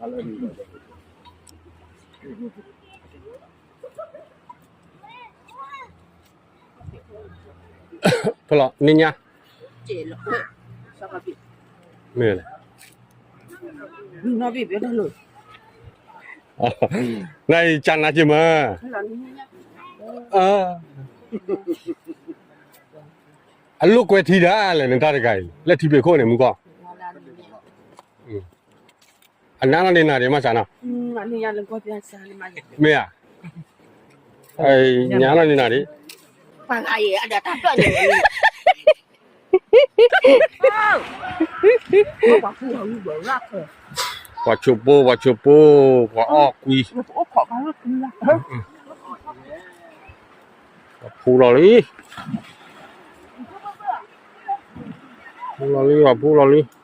ဖဲလီၤ နံၤညါ မ့ၢ်လဲၣ်, နအံၤကနၤက့မၢ်, အလိာ်ကွဲထံဒၣ်လဲာ် နတၢ်တဂၤအံၤ လၢထံပ့ၤခိၣ်န့ၣ် မူကီၢ်, အနၤနီၢ်န့ၣ်နၤဒံး မၤစၢ်နီၤ, မ့ၢ်ဧါ, နၤနီၢ်န့ၣ်နၤဒံး, ပှၤဆိပိ ပှၤဆိပိ ပှၤအီၣ်ကွံ, ပှၤဖူလီၤလံ, ဖူလီၤလံ ပှၤဖူလီၤလံ.